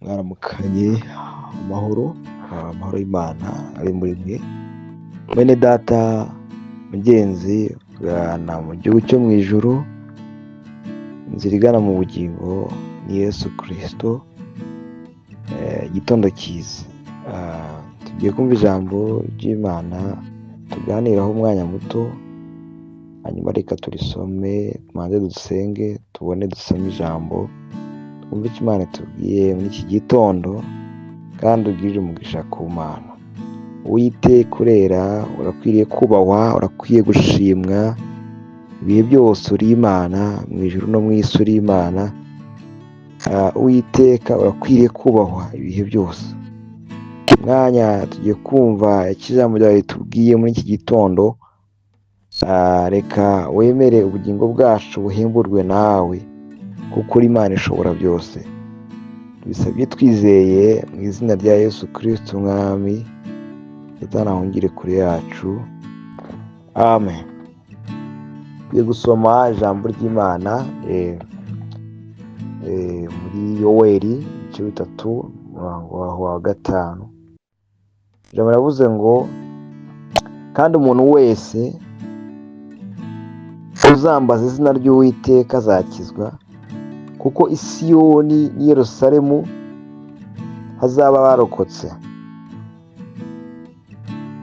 Mwaramukanye amahoro, amahoro y'Imana ari muri mwe. Mwene data mugenzi ugana mu gihugu cyo mu ijuru, inzira igana mu bugingo ni Yesu Kristo. Igitondo cyiza. Tugiye kumva ijambo ry'Imana tuganiraho umwanya muto, hanyuma reka turisome, tubanze dusenge, tubone dusome ijambo, twumve icyo Imana itubwiye muri iki gitondo, kandi ugirire umugisha ku Mana. Uwiteka urera, urakwiriye kubahwa, urakwiye gushimwa, ibihe byose uri Imana, mu ijuru no mu isi uri Imana. Uwiteka urakwiriye kubahwa ibihe byose. Umwanya tugiye kumva icyo ijambo ryawe ritubwiye muri iki gitondo. Reka wemere ubugingo bwacu buhemburwe nawe, kuko uri Imana ishobora byose. Tubisabye twizeye mu izina rya Yesu Kristo Umwami, Satani ahungire kure yacu. Amen. Tugiye gusoma ijambo ry'Imana muri Yoweri ibice 3, umurongo wa 5. Ijambo riravuze ngo: kandi umuntu wese uzambaza izina ry'Uwiteka azakizwa, kuko i Siyoni n'i Yerusalemu hazaba barokotse,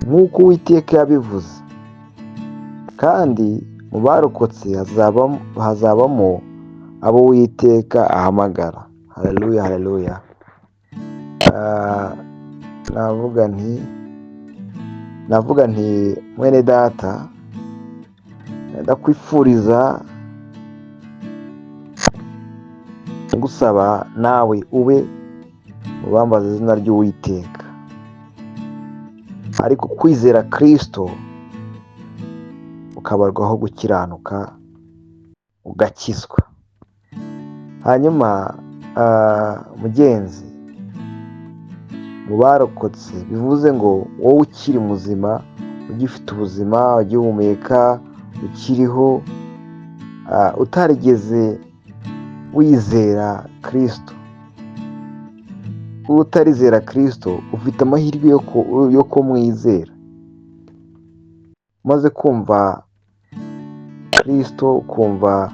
nk'uko Uwiteka yabivuze. Kandi mu barokotse hazabamo abo Uwiteka ahamagara. Haleluya, haleluya. Navuga nti mwene data, ndakwifuriza ngusaba nawe ube mu bambaza izina ry'Uwiteka, ariko kwizera Kristo ukabarwaho gukiranuka, ugakizwa. Hanyuma mugenzi, mu barokotse bivuze ngo wowe ukiri muzima, ugifite ubuzima, ugihumeka, ukiriho, utarigeze wizera Kristo, utarizera Kristo, ufite amahirwe yo kumwizera. Umaze kumva Kristo, ukumva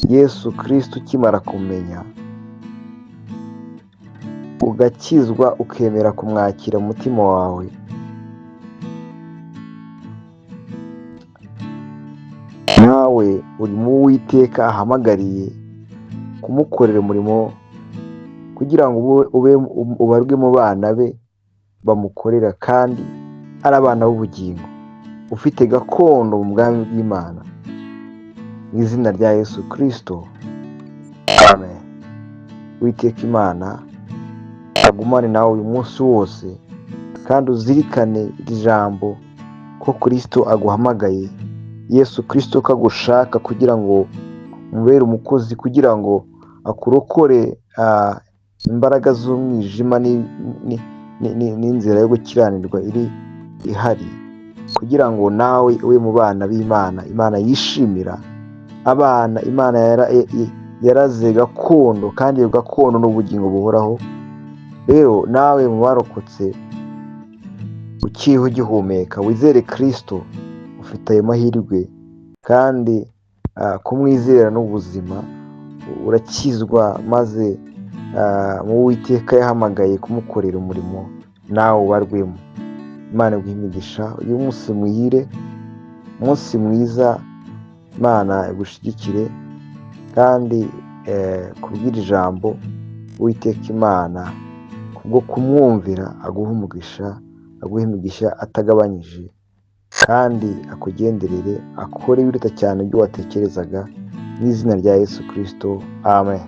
Yesu Kristo, ukimara kumenya ugakizwa, ukemera kumwakira mu mutima wawe, nawe uri mu Uwiteka ahamagariye kumukorera umurimo, kugira ngo ube ubarwe mu bana be bamukorera, kandi ari abana b'ubugingo, ufite gakondo mu bwami bw'Imana, mu izina rya Yesu Kristo, amen. Uwiteka Imana agumane nawe uyu munsi wose, kandi uzirikane iri jambo ko Kristo aguhamagaye, Yesu Kristo ko agushaka kugira ngo umubere umukozi, kugira ngo akurokore imbaraga z'umwijima n'inzira yo gukiranirwa iri ihari, kugira ngo nawe ube mu bana b'Imana, Imana yishimira, abana Imana yaraze gakondo, kandi iyo gakondo ni ubugingo buhoraho. Rero nawe mu barokotse ukiriho ugihumeka, wizere Kristo, ufite ayo mahirwe, kandi kumwizera n'ubuzima, urakizwa, maze mu Uwiteka yahamagaye kumukorera umurimo nawe ubarwemo. Imana iguhe imigisha, uyu munsi muhire, umunsi mwiza, Imana igushigikire, kandi kubwira ijambo Uwiteka Imana kubwo kumwumvira aguhe umugisha, aguhe imigisha atagabanyije, kandi akugenderere, akore ibiruta cyane ibyo watekerezaga, mu izina rya Yesu Kristo, amen.